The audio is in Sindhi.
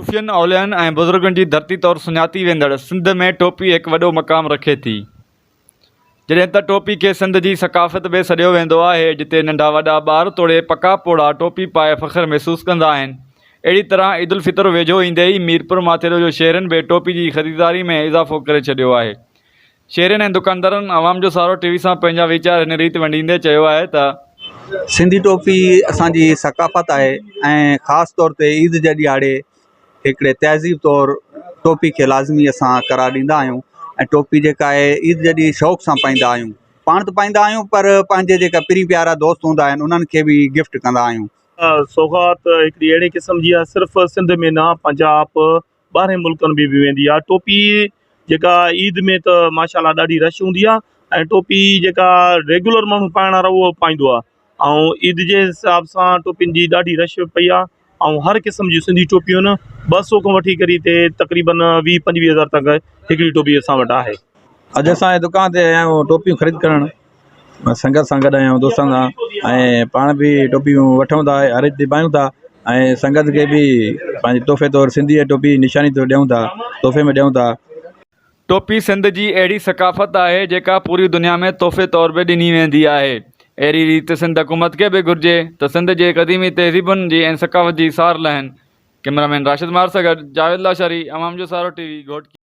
صوفين، اوليائن ۽ بزرگن جي ڌرتي طور سڃاتي ويندڙ سنڌ ۾ ٽوپي هڪ وڏو مقام رکي ٿي. جڏهن ته ٽوپي کي سنڌ جي ثقافت به سڏيو ويندو آهي، جتي ننڍا وڏا ٻار توڙي پڪا پوڙها ٽوپي پائي فخر محسوس ڪندا آهن. اهڙي طرح عيدالفطر ويجهو ايندي ئي ميرپور ماٿيلو جو شهرين به ٽوپي جي خريداري ۾ اضافو ڪري ڇڏيو آهي. شهرين ۽ دڪاندارن عوام جو سهارو ٽي وي سان پنهنجا ويچار هن ريت ونڊيندي چيو آهي ته. سنڌي ٽوپي اسان جي ثقافت آهي ۽ خاص طور تي عيد جي ڏهاڙي هڪڙي تهذيب طور ٽوپي کي لازمي اسان قرار ڏيندا آهيون ۽ ٽوپي جيڪا آهي عيد جي ڏينهن شوق سان پائيندا آهيون پاڻ ته پائيندا آهيون پر پنهنجي جيڪا پرين پيارا دوست هوندا آهن انهن کي به گفٽ ڪندا آهيون. سوغات هڪڙي اهڙي قسم جي آهي صرف سنڌ ۾ نه پنجاب ٻاهرين ملڪن ۾ به ويندي آهي ٽوپي جيڪا عيد ۾ ته ماشاء الله ڏاڍي رش هوندي آهي ۽ ٽوپي جيڪا ريگيولر ماڻهو پائڻ وارا اهو پائيندو آهي ۽ عيد جي حساب سان ٽوپين جي ڏاڍي رش پئي آهي ۽ هر قسم جون سنڌي ٽوپيون آهن 200 کان وٺي ڪري هتي تقريبن 20 25 هزار تڪ هڪڙي ٽوپي اسان وٽ آهي. اڄ اسان هي دڪان تي آيا آهيون ٽوپيون خريد ڪرڻ سنگت سان گڏ آيا آهيون دوستن سان ۽ پاڻ به ٽوپيون وٺون ٿا هر هڪ تي پايون ٿا ۽ سنگت کي به پنهنجي تحفي طور سنڌي ٽوپي نشاني طور ڏيون ٿا تحفي ۾ ڏيون ٿا. ٽوپي سنڌ جي اهڙي ثقافت آهي جيڪا پوري دنيا ۾ تحفي طور به ڏني ويندي آهي. اهڙي ريت سنڌ حڪومت کي به گهرجي ته سنڌ جي قديمي تهذيبن جي ۽ ثقافت جي سار لهن. ڪئميرا مين راشد مهر سان گڏ جاويد لاشاري، عوام جو سهارو ٽي وي، گهوٽڪي.